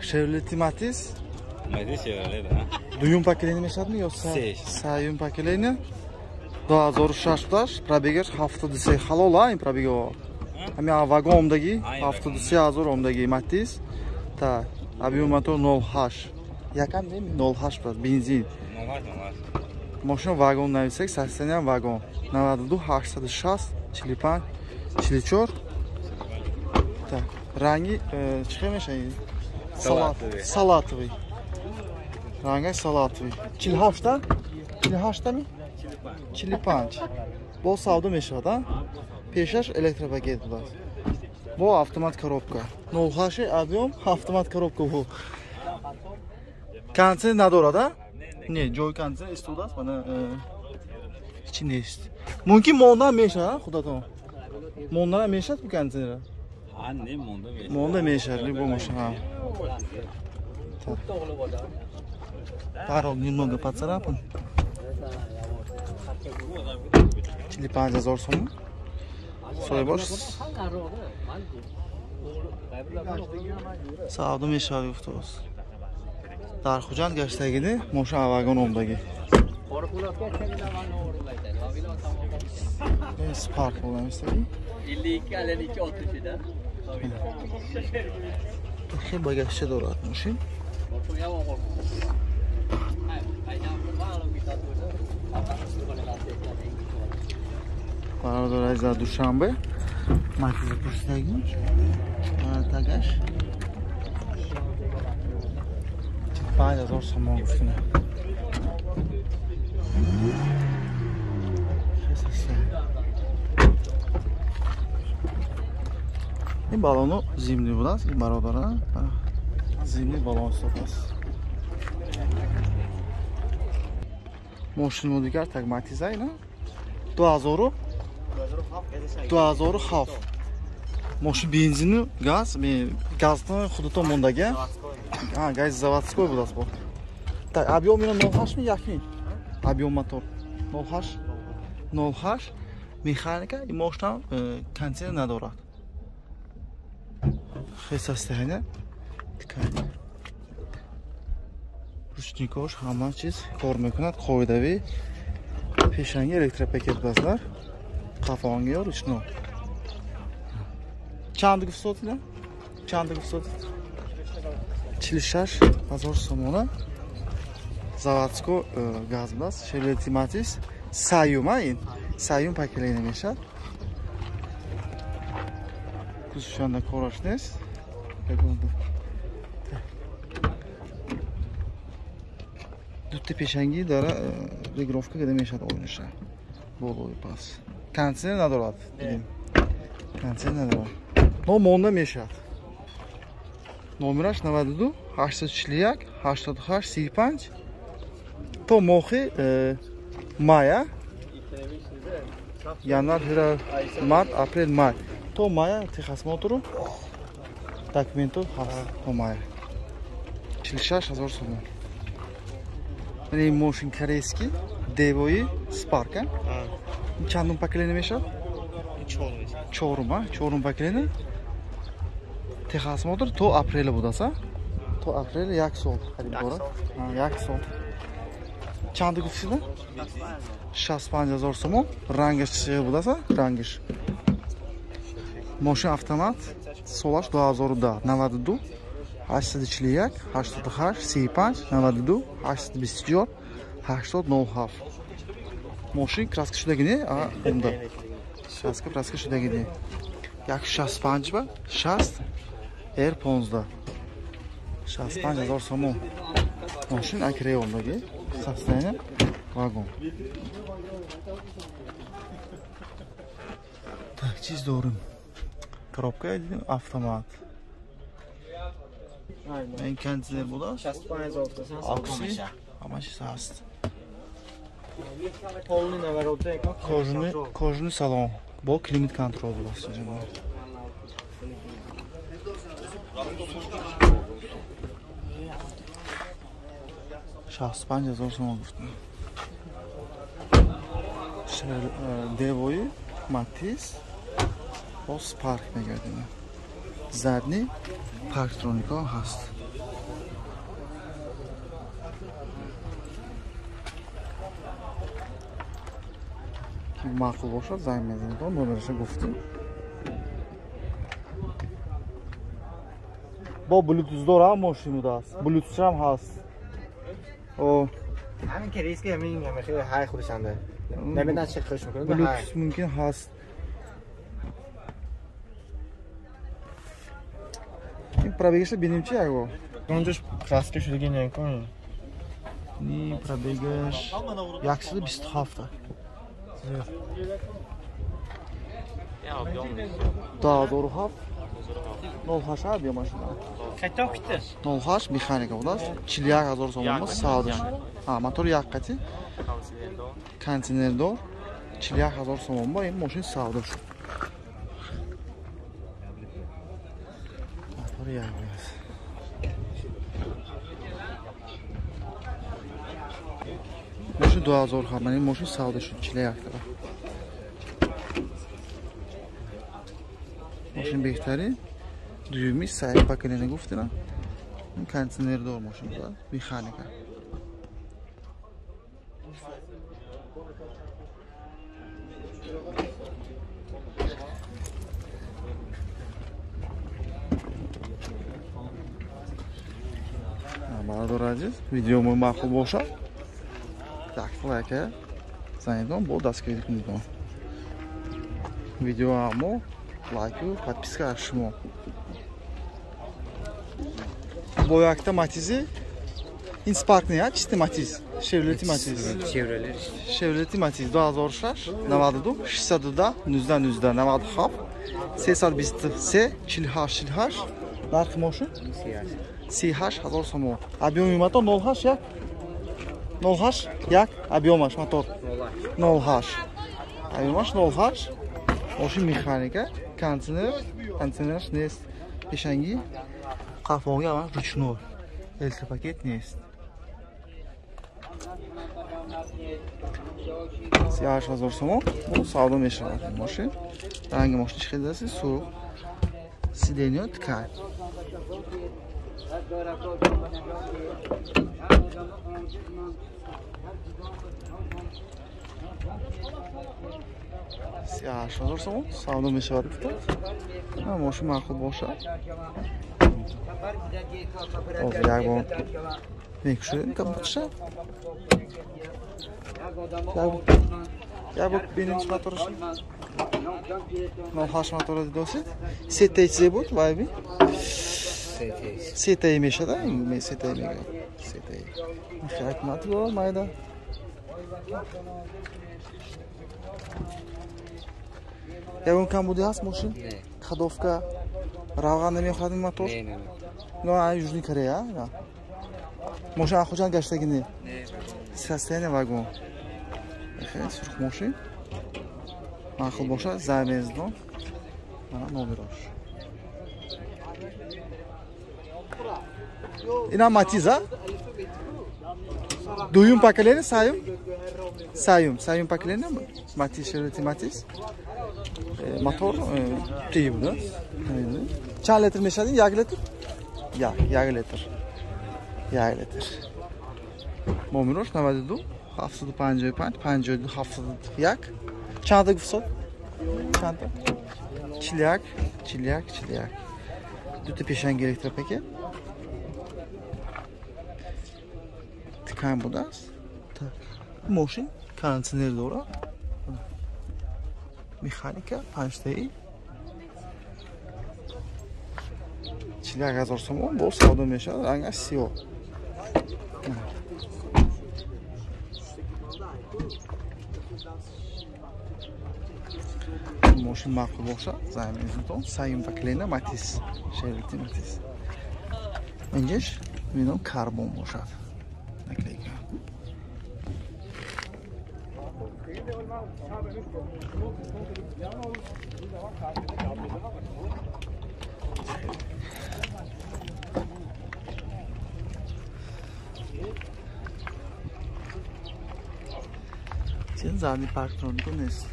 Chevrolet Matiz. Matiz Chevrolet, да. Дуюм поколение мешавадми ё сеюм поколение? 2006 будаш, пробегаш 73 халол, а ин пробег ҳами вагон омдагӣ 73 ҳазор омдагӣ Matiz. Так, объем мотор 0.8. Якам не 0.8 будаш, бензин. 0.8. Мошина вагон нависак, состояние вагон. 92 860 45 44. Так, ранги чӣ хел мешавад? Салатовый. Салатовый. Ранги салатовый. 48 та? 48 ми? 45. Бо савдо мешавад, а? Пешаш электропакет будааст. Бо автомат коробка. 0.8 объем автомат коробка бу. Кондиционер надорад, а? Не, ҷои кондиционер истодааст, мана ҳеҷ нест. Мумкин монда мешавад, худатон. Монда мешавад бу кондиционер? А, не, монда мешавад. Монда мешавад, любой мошина. Порог немного поцарапан. 45 ҳазор сомон. Соҳибош савдо мешавад гуфтааст. Дар Хуҷанд гаштагиди мошин вагон омдагӣ. Spark bo'lamistagi. 52 52 60 да. Хеле багажча дорад мошин. Бародар азиз, дар Душанбе Матиза пурсидагӣ. Тагаш 45 ҳазор сомон гуфтина. Ин балону зимний будааст, ин бародара зимний балон истодааст. Мошинмо дигар так Матиза ина 2007. Мошин бензину газ, газни худатон мондага. А, газ заводской будааст бо. Так, объем ина 0.8 ми якми? Объем мотор 0.8. 0.8 механика, ин мошина кондиционер надорад. Хеле состояние. Ручникош ҳама чиз кор мекунад, қоидавӣ. Пешанги электропакет будастlar. Қафонги ё ручной. Чанд гуфт сотида? Чанд гуфт сотид? 46 ҳазор сомона. Заводской газ будааст. Chevrolet Matiz саюм, а ин саюм поколение мешавад. Кузовшанда кораш нест. Дутта пешанги дара регулировка карда мешавад оинаша. Болои пас. Кондиционер надорад, дидем. Кондиционер надорад. Но монда мешавад. Номераш 92 841 88 35 то моҳи мая, январ, феврал, март, апрел, май. То мая техосмотру документу ҳаст то мая. 46 ҳазор сомон. Ин мошин корейский девои Spark. Чандум поколение мешавад? Чорум, а? Чорум поколение. Техосмотр то апрел будааст, а? То апрел як сол харид дорад. Як сол. Чанд гуфтида? 65 ҳазор сомон. Рангаш чӣ будааст, а? Рангаш. Мошин автомат, солаш 2010, 92 841 88 35 92 824 80 07. Мошин краска шудагӣ не? А, онда. Краска, краска шудагӣ не. 165 ба 60 R15. 65 ҳазор сомон. Мошин акрей ондагӣ. Состояние вагон. Так, чиз дорим. Коробка автомат. Ин кондиционер будааст. Акси ҳама чиз ҳаст. Кожаный салон бо климат контрол будааст. 65 ҳазор сомон гуфтам. Девои Matiz бо Spark мегардем. Задний парктронико ҳаст. Маъқул бошад, занг мезанед, номерашо гуфтем. Бо Bluetooth дора мошин будааст. Bluetooth ҳам ҳаст. О, ҳамин ки риски ҳамин хеле ҳай худашанда. Намедонам чӣ хуш мекунад. Bluetooth мумкин ҳаст. Ин пробегашро бинем чи яго? Онҷош краска шудаги накун. Ни пробегаш 127. Да, 2007. 08 объем машина. Қайтан күтті? 08 механика будааст. 41 000 сомон савдо шуд. А, мотор як қати. Кондиционердор. 41 000 сомон бо ин мошин савдо шуд. Мотор як будааст. Мошин 2007, ман ин мошин савдо шуд 41 тара. Мошин беҳтарин. Дуюми сайр поколение гуфтина. Кондиционердор мошин буда, механика. Бародари азиз, видеомо маъқул бошад, як лайка занедон, бо дастгирӣ кунедон. Видеоамо лайку, подписка аз шумо. Бо якта Матизи, ин Spark не, чисти Матиз, Chevrolet Matiz. Chevrolet Matiz 2006, 92, 610, 19, 19, 97, 323, 48, 48. Нархи мошин 38 000 сомон. Объёми мотор 08 1. 08 1 объёмаш мотор 08. Объёмаш 08. Мошин механика, кондиционер, кондиционераш нест. Пешанги қафоги ҳамаш ручной. Электропакет нест. 38 000 сомон бо савдо мешавад мошин. Ранги мошин чӣ хел аст? Сурх. Сиденье ткань. Си 8000 сомон савдо мешавад гуфта. Мошин маъқул бошад. Ҳозир як бор мекушоем капотша. Як бор бинем чӣ мотораш. 08 мотора дидосед. Се буд вайби? Сетаи мешада, сетаи мегӯяд. Сетаи. Хакмат го майда. Ягон камбуди ҳаст мошин? Ходовка, равған намехӯрад ин мотор? Не. Но ай Южный Корея, на. Мошин аз Хуҷанд гаштаги не? Состояние вагон. Хеле сурх мошин. Маъқул бошад, занг мезанам. Мана номерош. Ина Матиз, а? Дуюм поколение, саюм? Саюм, саюм поколение, Матиз, Chevrolet Matiz. Мотор тиги буда. Чанд литр мешавад ин? 1 литр? 1 литр. 1 литр. Номерош 92 755 52 71. Чанд гуфтсод? Чанд? 41 41 41. Дута пешанги электропакет. Ткань будааст. Мошин кондиционер дорад. Механика 5-таи. 41 000 сомон бо савдо мешавад. Рангаш сиёҳ. Мошин маъқул бошад, занг мезанед. Саюм поколение Matiz, Chevrolet Matiz. Инҷаш мебинам карбон бошад. Наклейка. Чен задний парктронику нест.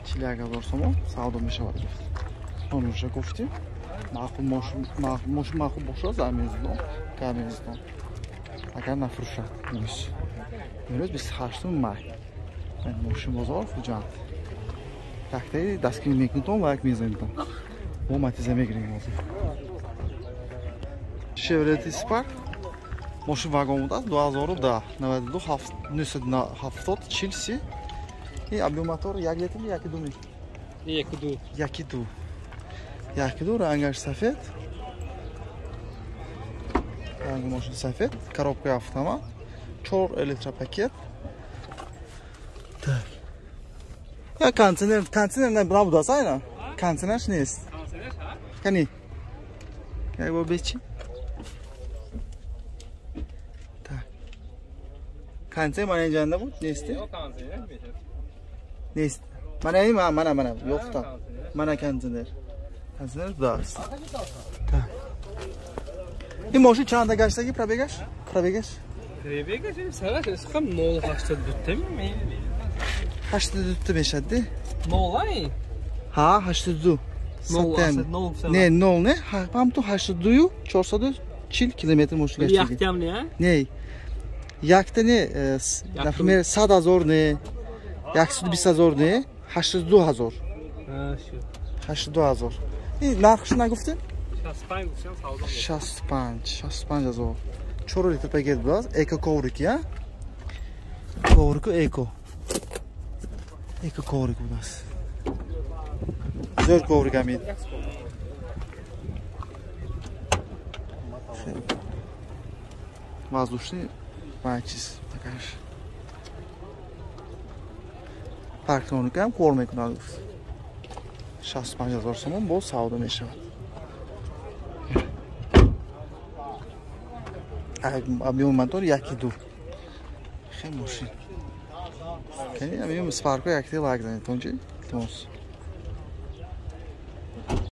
41 000 сомон савдо мешавад гуфт. Номерша гуфтем. Маъқул мошин маъқул бошад, занг мезанам, гап мезанам. Агар нафурӯшад, меш. Имрӯз 28 май. Мошин бозор Хуҷанд. Яктаи дастгирӣ мекунитон ва як мезанитон. Мо Матиза мегирем ҳозир. Chevrolet Spark мошин вагон будааст 2010 92 970 40 си. И объем мотор 1 литр 1.2 ми? 1.2. 1.2. 1.2 рангаш сафед. Ранги мошин сафед, коробка автомат, 4 электропакет. Так. Я кондиционер набудааст айна? Кондиционерш нест. Кондиционерш ҳа? Кани. Як бор бечи. Так. Кондиционер мана инҷанда буд, нести? Yo'q, кондиционер мешад. Нест. Мана ин, мана. Yo'qda. Мана кондиционер. Кондиционер будааст. Так. Ин мошин чанда гаштаги пробег аш? Пробег аш? Пробег аш сараш исқам 0.82 ми? 82 мешадди? 0 ай? Ҳа, 82. 0 Не, 0 не, ҳам ту 82 440 километр мошин гаштаги. Яктам не, а? Не. Якта не, например, 100 ҳазор не, 120 ҳазор не, 82 ҳазор. Ҳа, шу. 82 ҳазор. Ин нархш нагуфтем? 65 гуфтам савдо. 65 ҳазор. 4 литр пакет будааст. Эко коврики, а? Коврику эко. Эко коврик будааст. Зӯр коврик ҳамин. Воздушный ва чиз такаш. Парктроника ҳам кор мекунад гуфт. 65 ҳазор сомон боз савдо мешавад. Объем мотор 1.2. Хеле мошин. Кани объем Спарко якте лайк занед, тончи? Илтимос.